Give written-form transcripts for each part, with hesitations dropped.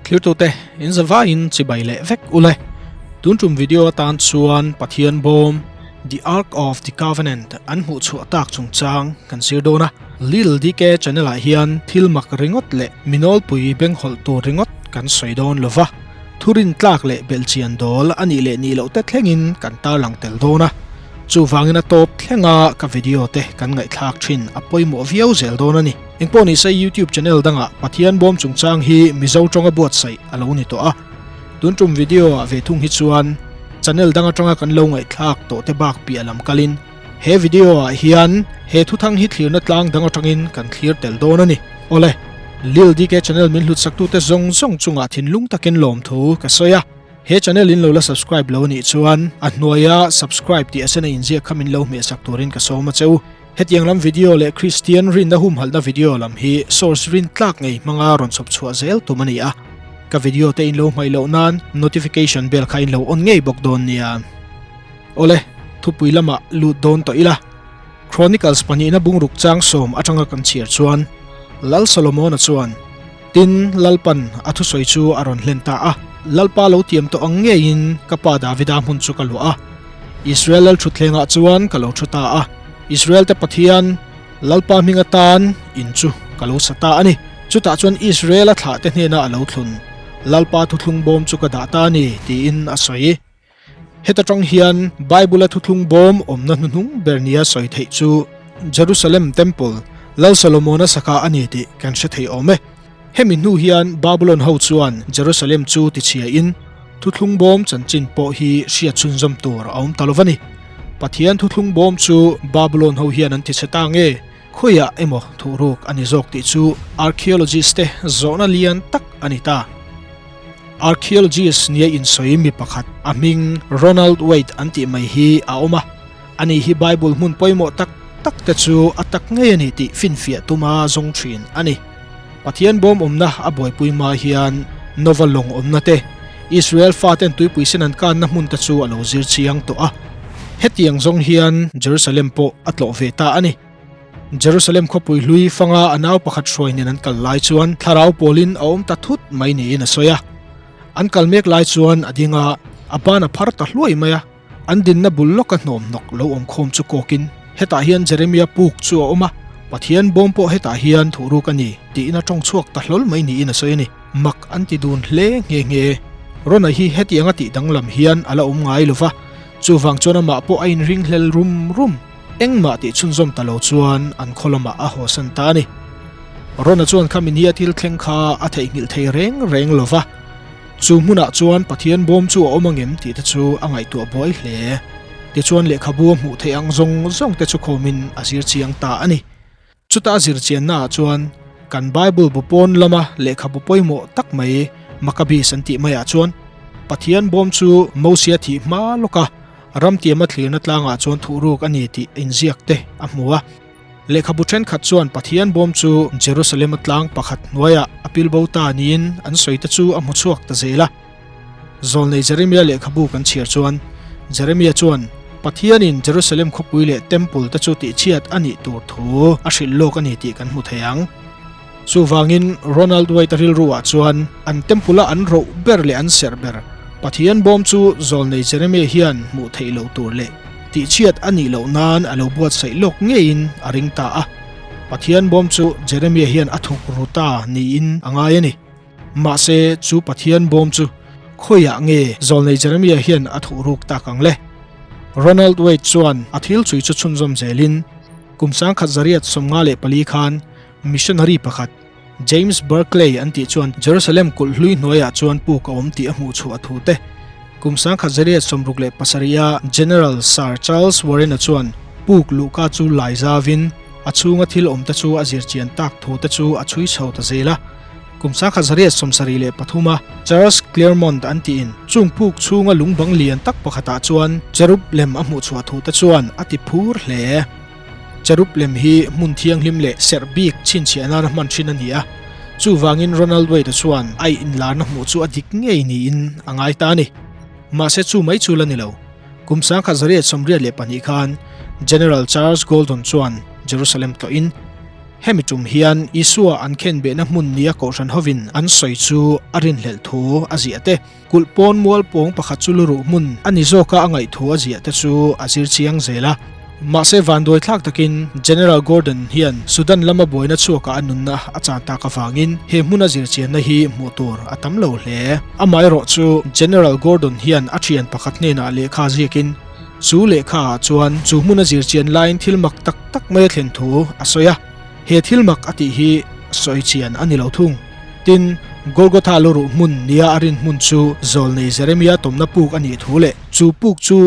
Thirtute, in zavaiin chibai leh vek ule. Tun tum video atan chuan Pathian bawm, The Ark of the Covenant, an hmuh chhuah tak chungchang kan zir dawn a. Lil DK channel ah hian thil mak ringawt leh mi nawlpui benghawlh tur ringawt kan sawi dawn lo va, thurin tlak leh belhchian dawl a nih leh nih loh te thlengin kan tarlang tel dawn a. Chuvangin a tawp thlenga ka video te kan ngaihthlak thin a pawimawh viau zel dawn a ni. Engpawh nise YouTube channel dangah Pathian bawm chungchang hi Mizo tawnga buatsaih a lo ni tawh a. Tun tum video ah ve thung hi chuan channel dang atanga kan lo ngaihthlak tawh te bak piah lam kalin he video ah hian he thuthang hi thlirna tlang dang atangin kan thlir tel dawn a ni. Awle, Lil DK channel min hlutsaktute zawng zawng chungah thinlung takin lawmthu ka sawi a. He channel in lo la subscribe lo anih chuan a hnuaia subscribe tih a sen a inziak kha min lo hmehsak turin ka sawm a che u. Hetiang lam video leh Kristian rinna humhalhna video lam hi source rin tlak ngei hmanga rawn chhawp chhuah zel tum a ni a. Ka video te in lo hmaih loh nan notification bell kha in lo on ngei bawk dawn nia. Awle, thupui lamah lut dawn tawh ila. Chronicles pahnihna bungruk chang sawm atanga kan chhiar chuan Lal Solomona chuan, Tin, Lalpan a thusawi chu a rawn hlen ta a, Lalpa lo tiam tawh ang ngeiin ka pa Davida hmun chu ka luah a. Israel lal thutthlengah chuan ka lo thu ta a, Israel-te Pathian, Lalpa hming atan in chu ka lo sa ta a ni. Chutah chuan Israel-a thlahte hnena a lo thlun, Lalpa thuthlung bawm chu ka dah ta a ni, tiin a sawi. Heta tang hian Bible-a thuthlung bawm awmna hnuhnung ber nia sawi theih chu Jerusalem Temple, Lal Solomona saka a ni tih kan hre thei awm e. Hemi hnu hian Babylon ho chuan Jerusalem chu tichhiain thuthlung bawm chanchin pawh hi hriat chhunzawm tur a awm ta lo va ni. Pathian thuthlung bawm chu Babylon ho hian an tichhe ta nge? Khawiah emaw thuhruk a ni zawk tih chu archaeologist te zawhna lian tak a ni ta. Archaeologist nia insawi mi pakhat a hming Ronald Wade an tih mai hi a awm a, ani hi Bible hmun pawimawh tak tak te chu a tak ngei a ni tih finfiah tuma zawng thin a ni. Pathian bawm awmna a buaipui hma hian Nova lawng awmna te, Israel faten tuipui sen an kanna hmun te chu a lo zir chiang tawh a. Hetiang zawng hian Jerusalem pawh a tlawh ve ta a ni. Jerusalem khawpui hlui fanga a nau pakhat hruai nen an kal lai chuan thlarau pawlin a awm ta thut mai niin a sawi a. An kal mek lai chuan a ding a, a ban a phar ta hluai mai a. An dinna bul lawka hnawm hnawk lo awm khawm chu kawkin, Hetah hian Jeremia puk chu a awm a, Pathian bawm pawh hetah hian thuhruk a ni, tiin a tawng chhuak ta hlawl mai niin a sawi a ni. Mak an ti dun hle nghe nghe. Rona hi hetianga tih danglam hian a la awm ngai lo va, chuvang chuan amah pawh a inringhlel rum rum. Engmah tih chhunzawm ta lo chuan an khaw lamah a hawsan ta a ni. Rona chuan kha minia thil thleng kha a theihnghilh thei reng reng lo va, chu hmunah chuan Pathian bawm chu a awm angem tih te chu a ngaihtuah buai hle. Tichuan lehkhabu a hmuh theih ang zawng zawng te chu khawmin a zir chiang ta a ni. Chuta a zir chiannaah chuan kan Bible bu pawn lama lehkhabu pawimawh tak mai Maccabees an tih maiah chuan Pathian bawm chu Mosia thih hma lawka ramtiama thlirna tlangah chuan thuhruk a ni tih inziak te a hmu a. Lehkhabu thenkhat chuan Pathian bawm chu Jerusalem-a tlang pakhat hnuaiah a pilbo ta niin an sawi te chu a hmu chhuak ta zel a. Zawlnei Jeremia lehkhabu kan chhiar chuan, Jeremia chuan Pathianin Jerusalem khawpui leh Temple te chu tihchhiat a nih tur thu a hrilh lawk a ni tih kan hmu thei ang. Chuvangin Ronald Wade-a rilruah chuan an Temple-a an roh ber leh an serh ber Pathian bawm chu zawlnei Jeremia hian hmuh theih loh tur leh tihchhiat a nih loh nan a lo buatsaih lawk ngeiin a ring ta a. Pathian bawm chu Jeremia hian a thuk ru ta niin a ngai a ni. Mahse, chu Pathian bawm chu khawiah nge zawlnei Jeremia hian a thuh ruk tak ang le? Ronald Wade chuan a thil chui chu chhunzawm zelin, kum 1954 khan missionary pakhat, James Barclay an tih chuan Jerusalem kulh hlui hnuaiah chuan puk a awm tih a hmuh chhuah thu te, kum 1967 a General Sir Charles Warren-a chuan puk luhka chu lai zavin a chhunga thil awmte chu a zirchian tak thu te chu a chhui chho ta zel a. Kum 1973 a Charles Claremont an tiin chung puk chhunga lungbang lian tak pakhatah chuan cherub lem a hmuh chhuah thu te chuan a ti phur hle. Cherub lem hi hmun thianghlim leh serh bik chhinchhiah nana hman thin a ni a, chuvangin Ronald Wade-a chuan a inlarna hmuh chu a dik ngei niin a ngai ta a ni. Mahse chu mai chu la ni lo. Kum 1982 khan General Charles Goldon chuan Jerusalem tlawhin. Hemi tum hian Isua an khenbehna hmun nia kohhran hovin an sawi chu a rinhlelh thu a ziah te, kulh pawn mual pawng pakhat chu luruh hmun a ni zawka a ngaih thu a ziah te chu a zir chiang zel a. Mahse vanduai thlak takin General Gordon hian Sudan lama buaina chhuakah a nunna a chan tak avangin he hmuna zir chianna hi hmuh tur a tam lo hle. Amaherawh chu General Gordon hian a thian pakhat hnenah lehkha ziakin chu lehkha ah chuan chu hmuna zir chian laiin thil mak tak tak mai a thlen thu a sawi a. He thil mak a tih hi sawi chian a ni lo thung. Tin, Golgotha luruh hmun nia a rin hmun chu Zawlnei Jeremia tawmna puk a nih thu leh chu puk chu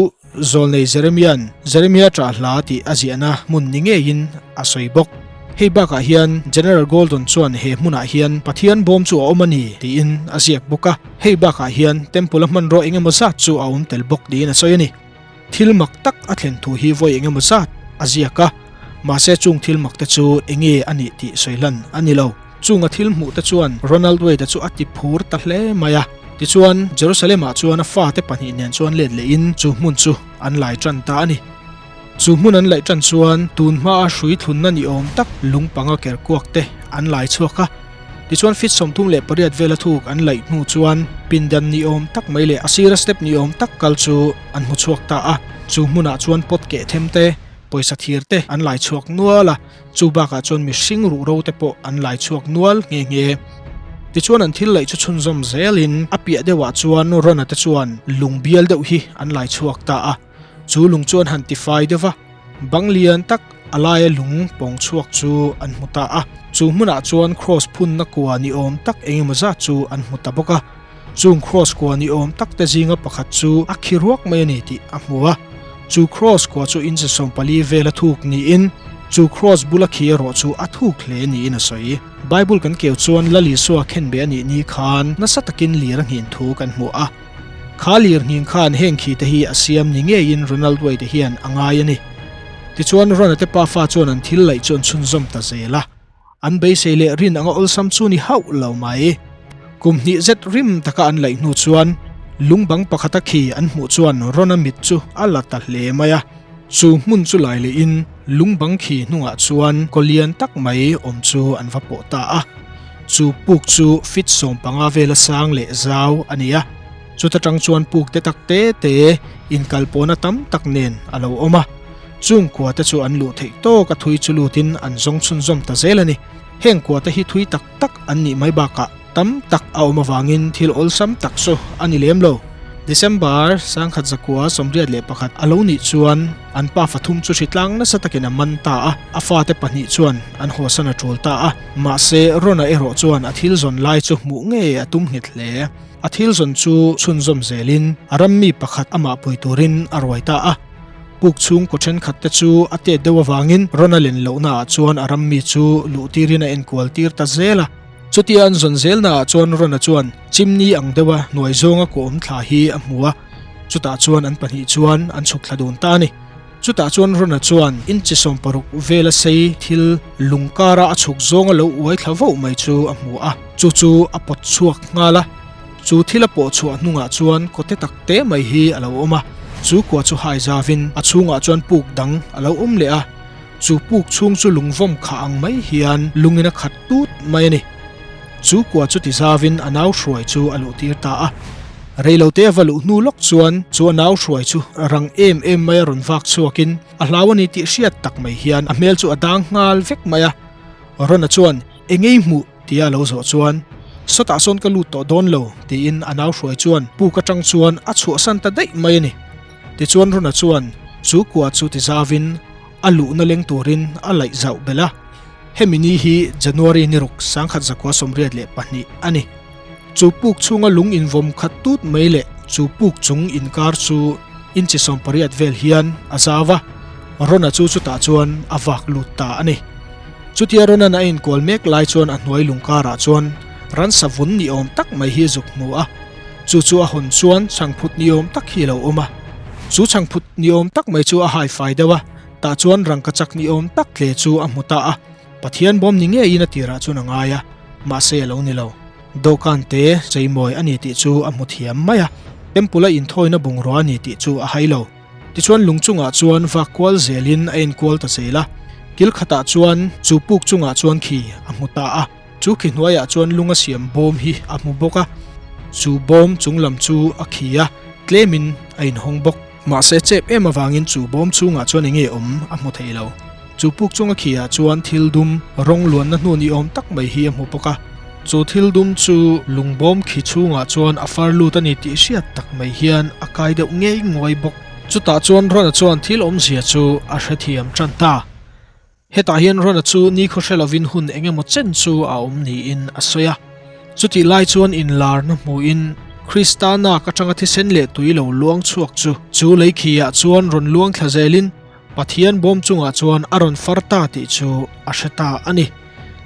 Zawlnei Jeremia'n Jeremia ṭah hla tih a ziahna hmun ni ngeiin a sawi bawk. Hei bakah hian General Goldon chuan he hmunah hian Pathian bawm chu a awm a ni tiin a ziak bawk a. Hei bakah hian Temple a hmanraw engemaw zat chu a awm tel bawk tiin a sawi a ni. Thil mak tak a thlen thu hi vawi engemaw zat a ziak a, mahse chung thil mak te chu enge a nih tih sawi hlan a ni lo. Chunga thil hmuh te chuan Ronald Wade-a chu a ti phur ta hle mai a. Tichuan, Jerusalem-ah chuan a fate pahnih nen chuan let lehin chu hmun chu an lai tan ta a ni. Chu hmun an laih tan chuan tun hmaa hrui thlunna ni awm tak lung panga ker kuak te an lai chhuak a. Tichuan feet 38 vela thuk an laih hnu chuan pindan ni awm tak mai leh a sira step ni awm tak kal chu an hmu chhuak ta a. Chu hmunah chuan pot keh them te, pawisa thir te an lai chhuak nual a. Chu bakah chuan mihring ruhro te pawh an lai chhuak nual nghe nghe. Tichuan an thil laih chu chhunzawm zelin a piah deuhah chuan Rona te chuan lung bial deuh hi an lai chhuak ta a. Chu lung chu an han tifai deuh va, bang lian tak a laia lung pawng chhuak chu an hmu ta a. Chu hmunah chuan kraws phunna kua ni awm tak eng emaw zat chu an hmu ta bawk a. Chung kraws kua ni awm tak te zinga pakhat chu a khi ruak mai a ni tih a hmu a. Chu kraws kua chu inch 14 vela thuk niin chu kraws bula khi erawh chu a thuk hle niin a sawi. Bible kan keu chuan Lal Isua khenbeh a nih ni khan nasa takin lir a nghin thu kan hmu a. Kha lir nghing khan heng khi te hi a siam ni ngeiin Ronald Wade hian a ngai a ni. Tichuan Ron-a te pafa chuan an thil laih chu an chhunzawm ta zel a. An beisei leh rin anga awlsam chu ni hauh lo mai. Kum hnih zet rim taka an laih hnu chuan lungbang pakhata khi an hmuh chuan Ron-a mit chu a la ta hle mai a. Chu hmun chu lai lehin lungbang khi hnungah chuan kaw lian tak mai awm chu an va pawh ta a. Chu puk chu feet 15 vela sang leh zau a ni a. Chuta tang chuan puk te tak te te inkalpawhna tam tak nen a lo awm a. Chung kua te chu an luh theih tawk a thui chu lutin an zawng chhunzawm ta zel a ni. Heng kua te hi thui tak tak an nih mai bakah tam tak a awm avangin thil awlsam tak chu a ni lem lo. December 1981 a lo nih chuan an pa fathum chu hritlang nasa takin a man ta a, a fate pahnih chuan an hawsan a tul ta a. Mahse Rona erawh chuan a thil zawn lai chu hmuh ngei a tum nghet hle. A thil zawn chu chhunzawm zelin a rammi pakhat amah pui turin a ruai ta a. Puk chhungkaw thenkhat te chu a tet deuh avangin rawn a len lohna ah chuan a rammi chu luh tirin a enkual tir ta zel a. Chutia an zawn zelna ah chuan Rona chuan chimni ang deuha hnuai zawnga kuah awm thla hi a hmu a, chutah chuan an pahnih chuan an chhuk thla dun ta a ni. Chutah chuan Rona chuan inchi 60 vela sei thil lung kara a chhuk zawnga lo uai thla voh mai chu a hmu a, chu chu a pawt chhuak nghal a. Chu thil a pawh chhuah hnungah chuan kawte tak te mai hi a lo awm a, chu kua chu hai zavin a chhungah chuan puk dang a lo awm leh a, chu puk chhung chu lungvawm khah ang mai hian lungin a khat tut mai a ni. Chu kua chu ti zavin a nau hruai chu a luh tir ta a. Reilote a va luh hnu lawk chuan chu a nau hruai chu rang em em mai a rawn vak chhuakin a hlau a ni tih hriat tak mai hian a hmel chu a dang nghal vek mai a. Rona chuan, Engei hmuh? Tia a lo zawh chuan, Sawtah sawn ka lut tawh dawn lo, tiin a nau hruai chuan puk atang chuan a chhuahsan ta daih mai a ni. Tichuan Rona chuan chu kua chu ti zavin a luhna leng turin a laih zauh belh a. Hemi ni hi January ni ruk 1982 a ni. Chu puk chhunga lung invawm khat tut mai leh chu puk chung inkar chu inchi 18 vel hian a zau a, Rona chu chutah chuan a vak lut ta a ni. Chutia Ronan a inkual mek lai chuan a hnuai lung karah chuan ransa vun ni awm tak mai hi a zuk hmu a, chu chu a hawn chuan chhangphut ni awm tak hi a lo awm a. Chu chhangphut ni awm tak mai chu a haifai deuh a, tah chuan rangkachak ni awm tak tle chu a hmu ta a. Pathian bawm ni ngeiin a tirah chuan a ngai a, mahse a lo ni lo. Dawhkan te cheimawi a ni tih chu a hmu thiam mai a, temple a inthawina bungrua a ni tih chu a hai lo. Tichuan lung chungah chuan vak kual zelin a enkual ta zel a. Kil khatah chuan chu puk chungah chuan khi a hmu ta a. Chu khi hnuaiah chuan lunga siam bawm hi a hmu bawk a. Chu bawm chung lam chu a khi a, tlemin a inhawng bawk. Mahse chep em avangin chu bawm chhungah chuan enge awm a hmu thei lo. Chu puk chunga khiah chuan thil dum rawng luanna hnu ni awm tak mai hi a hmu bawk a. Chu thil dum chu lungbawm khi chhungah chuan a far lut a ni tih hriat tak mai hian a kai deuh ngei nguai bawk. Chutah chuan Rona chuan thil awmzia chu a hrethiam tan ta. Hetah hian Rona chu nikhaw hre lovin hun eng emaw chen chu a awm niin a sawi a. Chutih lai chuan inlarna hmuhin Krista nak atanga thisen leh tui lo luang chhuak chu chu lei khiah chuan rawn luang thla zelin Pathian bawm chungah chuan a rawn far ta tih chu a hre ta a ni.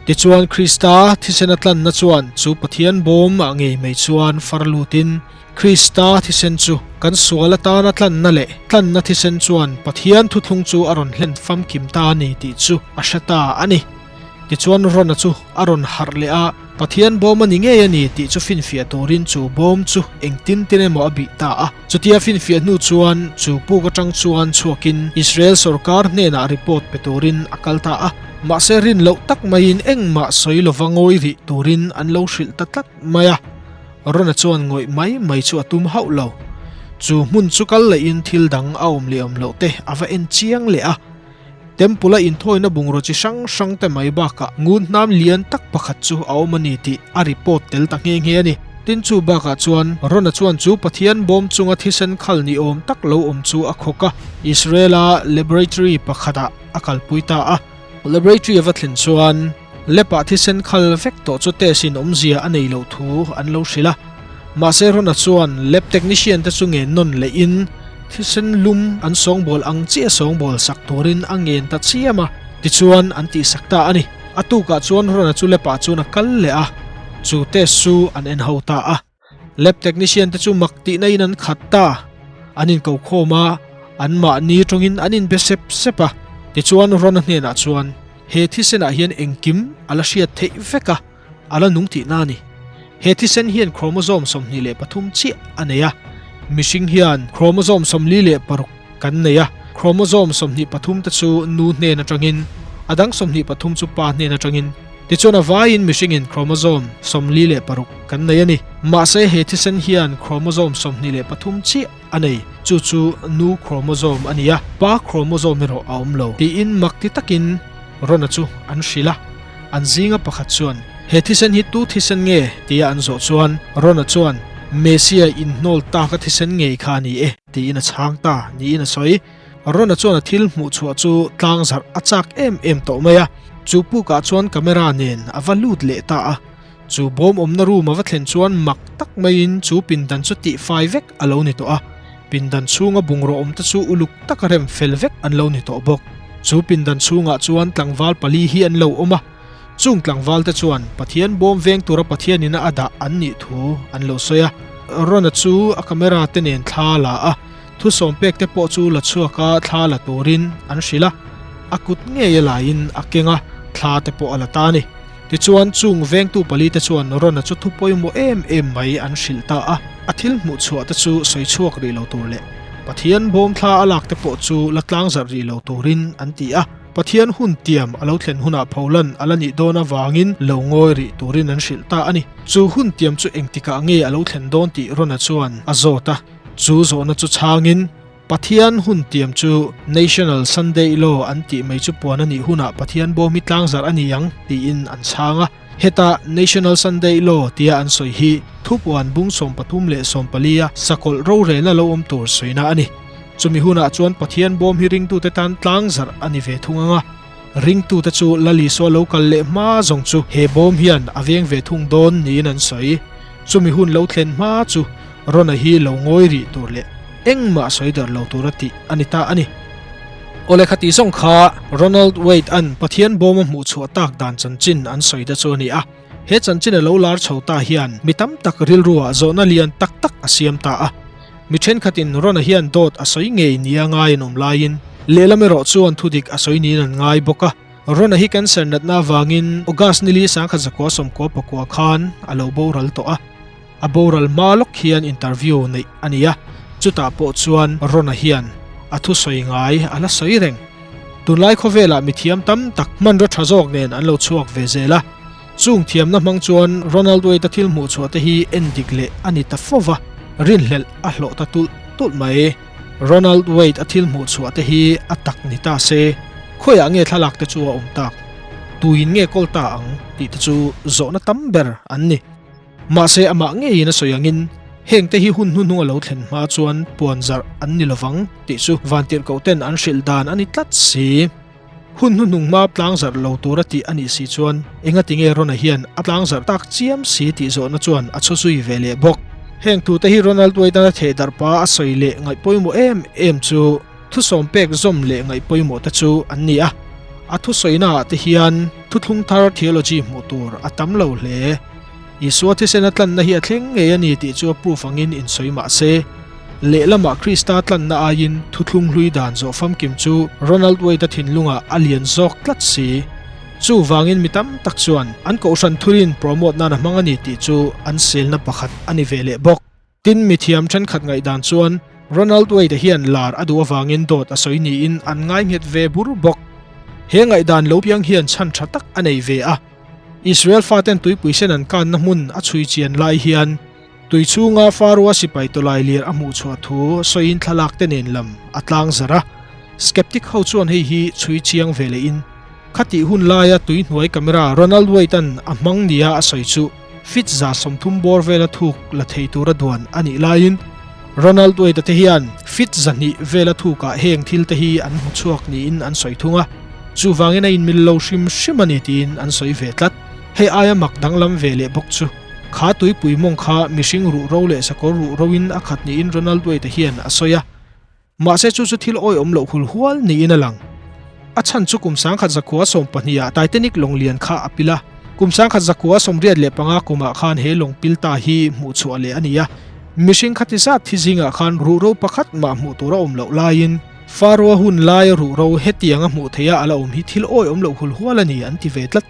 Tichuan Krista thisen a tlanna chuan chu Pathian bawm ah ngei mai chuan far lutin Krista thisen chu kan sual atana tlanna leh tlanna thisen chuan Pathian thuthlung chu a rawn hlen famkim ta a ni tih chu a hre ta a ni. Tichuan Rona chu a rawn harh leh a, Pathian bawm a ni ngei a ni tih chu finfiah turin chu bawm chu engtin tin emaw a bih ta a. Chutia finfiah hnu chuan chu puk atang chuan chhuakin Israel sorkar hnenah report pe turin a kal ta a. Mahse rin loh tak maiin engmah sawi lova ngawi rih turin an lo hrilh ta tlat mai a. Rona chuan ngawih mai mai chu a tum hauh lo. Chu hmun chu kal lehin thil dang a awm leh awm loh te a va en chiang leh a. Temple-a inthawina bungraw chi hrang hrang te mai bakah ngun hnam lian tak pakhat chu a awm a ni tih a report tel ta nghe nghe a ni. Tin chu bakah chuan Rona chuan chu Pathian bawm chunga thisen khal ni awm tak lo awm chu a khawk a, Israel-a laboratory pakhatah a kalpui ta a. Laboratory a va thlen chuan lab-ah thisen khal vek tawh chu test in awmzia a nei loh thu an lo hrilh a. Mahse Rona chuan lab technician te chu ngen nawn lehin thisen lum an sawngbawl ang chiah sawngbawl sak turin a ngen ta chiam a, tichuan an tihsak ta a ni. A tukah chuan Rona chu lab ah chuan a kal leh a, chu test chu an en ho ta a. Lab technician te chu mak tihna in an khat ta. An inko khawm a, anmahni tawngin an inbe sep sep a. Tichuan Rona hnenah chuan he thisenah hian engkim a la hriat theih vek a. A la nung tihna a ni. He thisen hian chromosome 23 chiah a nei a. Mihring hian chromosome 46 kan nei a. Chromosome 23 te chu nu hnen atangin, a dang 23 chu pa hnen atangin. Tichuan a vaiin mihringin chromosome 46 kan nei a ni. Mahse he thisen hian chromosome 23 chiah a nei. Chu chu nu chromosome a ni a, pa chromosome erawh a awm lo tiin mak ti takin Rona chu an hrilh a. An zinga pakhat chuan, He thisen hi tu thisen nge? tia an zawh chuan, Rona chuan, Messia inhnawl taka thisen ngei kha a ni e, tiin a chhang ta niin a sawi. Rona chuan a thil hmuh chhuah chu tlang zarh a chak em em tawh mai a, chu pukah chuan camera nen a va lut leh ta a. Chu bawm awmna room a va thlen chuan mak tak maiin chu pindan chu tihfai vek a lo ni tawh a. Pindan chhunga bungraw awmte chu uluk taka rem fel vek an lo ni tawh bawk. Chu pindan chhungah chuan tlangval pali hi an lo awm a, chung tlangvalte chuan Pathian bawm veng tura Pathianina a dah an nih thu an lo sawi a. Rona chu a camera te nen thla a la a, thusawm pek te pawh chu la chhuak a thla la turin an hrilh a, a kut ngei a laiin a keng a, thla te pawh a la ta a ni. Tichuan, chung vengtu palite chuan Rona chu thu pawimawh em em mai an hrilh ta a, a thil hmuh chhuah te chu sawi chhuak rih lo tur leh Pathian bawm thla a lak te pawh chu la tlang zarh rih lo turin an ti a. Pathian hun tiam a lo thlen hunah pholan a la nih dawn avangin lo ngawi rih turin an hrilh ta a ni. Chu hun tiam chu engtikah nge a lo thlen dawn tih Rona chuan a zawt a, chu zawhna chu chhangin, Pathian hun tiam chu National Sunday Law an tih mai chu puan a nih hunah Pathian bawm hi tlangzarh a ni ang tiin an chhang a. Heta National Sunday Law tia an sawi hi thupuan bung 13 leh 14 a sakawlh rorelna lo awm tur sawina a ni. Chumi hunah chuan Pathian bawm hi ringtute tan tlangzarh a ni ve thung ang a. Ringtute chu Lal Isua lo kal leh hma zawng chu he bawm hian a veng ve thung dawn niin an sawi. Chumi hun lo thlen hma chu Rona hi lo ngawi rih tur leh engmah sawi darh lo tura tih a ni ta a ni. Awle khati zawng kha Ronald Wade an Pathian bawm a hmuh chhuah tak dan chanchin an sawi te chu a ni a. He chanchin a lo lar chho ta hian mi tam tak rilruah zawhna lian tak tak a siam ta a. Mi thenkhatin Rona hian dawt a sawi ngei nia ngai an awm laiin lehlam erawh chuan thudik a sawi niin an ngai bawk a. Rona hi cancer natna avangin August nili 1994 khan a lo boral tawh a. A boral hma lawk hian interview neih a ni a, chutah pawh chuan Rona hian a thusawi ngai a la sawi reng. Tunlai khawvelah mithiam tam tak hmanraw tha zawk nen an lo chhuak ve zel a. Chung thiamna hmang chuan Ronald Wade-a thil hmuh chhuah te hi en dik leh a ni ta fo va, rinhlelh a hlawh ta tulh tulh mai. Ronald Wade-a thil hmuh chhuah te hi a tak ni ta se, khawiah nge thlalak te chu a awm tak? Tuin nge kawl ta ang tih te chu zawhna tam ber an ni. Mahse amah ngeiin a sawi angin heng te hi hun hnuhnung a lo thlen hma chuan puan zarh an ni lovang tih chu vantirhkoh ten an hrilh dan a ni tlat si. Hun hnuhnung hma tlang zarh lo tura tih a nih si chuan engati nge Rona hian a tlang zarh tak chiam si tih zawhna chuan a chhu zui ve leh bawk. Heng tute hi Ronald Wade-a theh darh pa a sawi leh ngaih pawimawh em em chu thusawm pek zawm leh ngaih pawimawh te chu an ni a. A thusawina ah te hian thuthlung thar theology hmuh tur a tam lo hle. Isua thisen a tlanna hi a thleng ngei a ni tih chu a proof angin insawi mah se, lehlamah Krista tlanna aiin thuthlung hlui dan zawh famkim chu Ronald Wade-a thinlungah a lian zawk tlat si. Chuvangin mi tam tak chuan an kohhran thurin promote nan a hmang a ni tih chu an selna pakhat a ni ve leh bawk. Tin, mithiam thenkhat ngaihdan chuan Ronald Wade-a hian lar a duh avangin dawt a sawi niin an ngai nghet ve bur bawk. He ngaihdan lo piang hian chhan tha tak a nei ve a. Israel faten tuipui sen an kanna hmun a chhui chian lai hian tui chhunga Faroa sipai tawlai lir a hmuh chhuah thu sawiin thlalak te nen lam a tlang zarh a. Skeptic ho chuan hei hi chhui chiang ve lehin khatih hun laia tui hnuai camera Ronald Wade-a'n a hmang nia a sawi chu Feet 30 bawr vela thuk la thei tura duan a nih laiin Ronald Wade-a te hian feet 200 vela thukah heng thil te hi an hmu chhuak niin an sawi thung a, chuvangin a inmil lo hrim hrim a ni tiin an sawi ve tlat. Hei aia mak danglam ve leh bawk chu kha tuipui mawng kha mihring ruhro leh sakawr ruhroin a khat niin Ronald Wade-a hian a sawi a. Mahse chu chu thil awihawm loh hul hual niin a lang. A chhan chu kum 1912 ah Titanic lawng lian kha a pil a, kum 1985 kumah khan he lawng pil ta hi hmuh chhuah leh a ni a. Mihring khati zat thi zingah khan ruhro pakhat mah hmuh tur a awm loh laiin Faroa hun laia ruhro hetianga hmuh theiha a la awm hi thil awihawm loh hul hual a ni an ti ve tlat.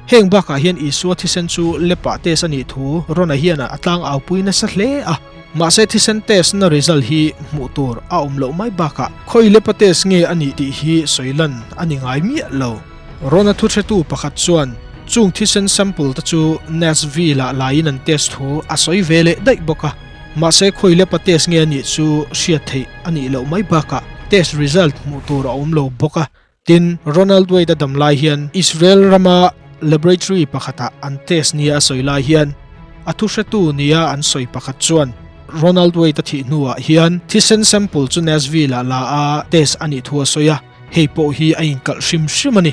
Heng bakah hian Isua thisen chu lepah test a nih thu Rona hian a tlang aupui nasa hle a. Mahse thisen test na result hi hmuh tur a awm loh mai bakah khawi lepa test nge a nih tih hi sawi lan a ni ngai miah lo. Rona thuhretu pakhat chuan chung thisen sample te chu Nashville ah laiin an test thu a sawi ve leh daih bawk a. Mahse khawi lepa test nge a nih chu hriat theih a nih loh mai bakah test result hmuh tur a awm lo bawk a. Tin, Ronald Wade-a dam lai hian Israel rama laboratory pakhatah an test nia a sawi lai hian a thuhretu nia an sawi pakhat chuan Ronald Wade-a thih hnuah hian thisen sample chu Nashville-ah la a test a nih thu a sawi a, hei pawh hi a inkalh hrim hrim a ni.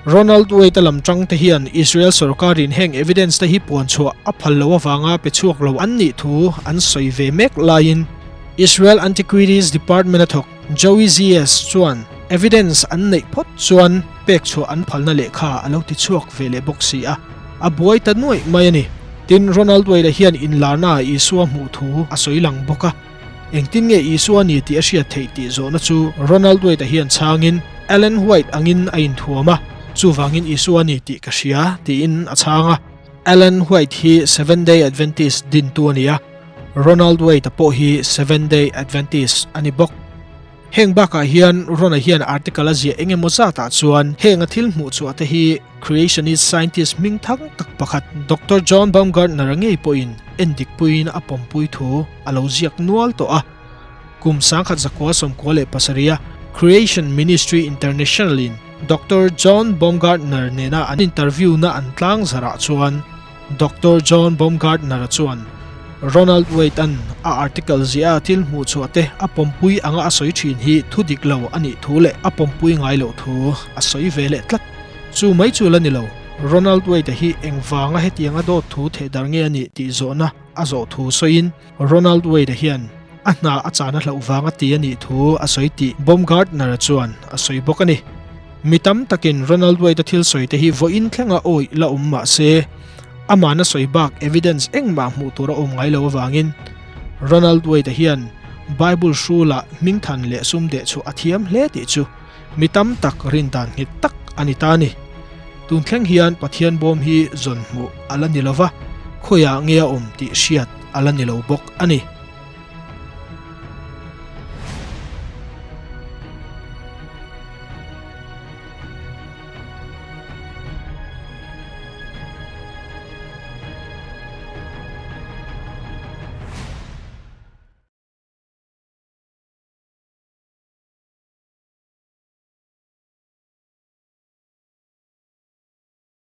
Ronald Wade-a lam tang te hian Israel sorkarin heng evidence te hi puan chhuah a phal lo avanga pe chhuak lo an nih thu an sawi ve mek laiin Israel Antiquities Department-a thawk Joey ZS chuan evidence an neih phawt chuan pek chhuah an phalna lehkha a lo ti chhuak ve leh bawk si a, a buai ta nuaih mai a ni. Tin, Ronald Wade-a hian inlarnaah Isua hmuh thu a sawi lang bawk a, engtin nge Isua a ni tih a hriat theih tih zawhna chu Ronald Wade-a hian chhangin, Ellen White angin a inthuam a, chuvangin Isua a ni tih ka hria, tiin a chhang a. Ellen White hi Seventh-day Adventist dintu a ni a. Ronald Wade-a pawh hi Seventh-day Adventist a ni bawk. Heng bakah hian Ron-a hian article a ziah eng emaw zatah chuan heng a thil hmuh chhuah te hi creationist scientist hming thang tak pakhat Doctor John Baumgardner-a ngei pawhin endik puiin a pawmpui thu a lo ziak nual tawh a. Kum 1997 a Creation Ministry International-in Doctor John Baumgardner nena an interview-na an tlangzarah chuan Doctor John Baumgardner-a chuan Ronald Wade-a'n a article ziah a thil hmuh chhuah te a pawmpui anga a sawi thin hi thu dik lo a nih thu leh a pawmpui ngai loh thu a sawi ve leh tlat. Chu mai chu la ni lo, Ronald Wade-a hi engvanga hetianga dawt thu thehdarh nge a nih tih zawhna a zawh thu sawiin Ronald Wade-a hian a hna a chana hlauh vanga ti a nih thu a sawi tih Baumgardner-a chuan a sawi bawk a ni. Mi tam takin Ronald Wade-a thil sawi te hi vawiin thlenga awih la awm mah se, amahna sawi bak evidence engmah hmuh tur a awm ngai lo avangin Ronald Wade-a hian Bible hrulah hmingthan leh sum deh chhuah a thiam hle tih chu mi tam tak rindan nghet tak a ni ta a ni. Tun thleng hian Pathian bawm hi zawn hmuh a la ni lo va, khawiah nge a awm tih hriat a la ni lo bawk a ni.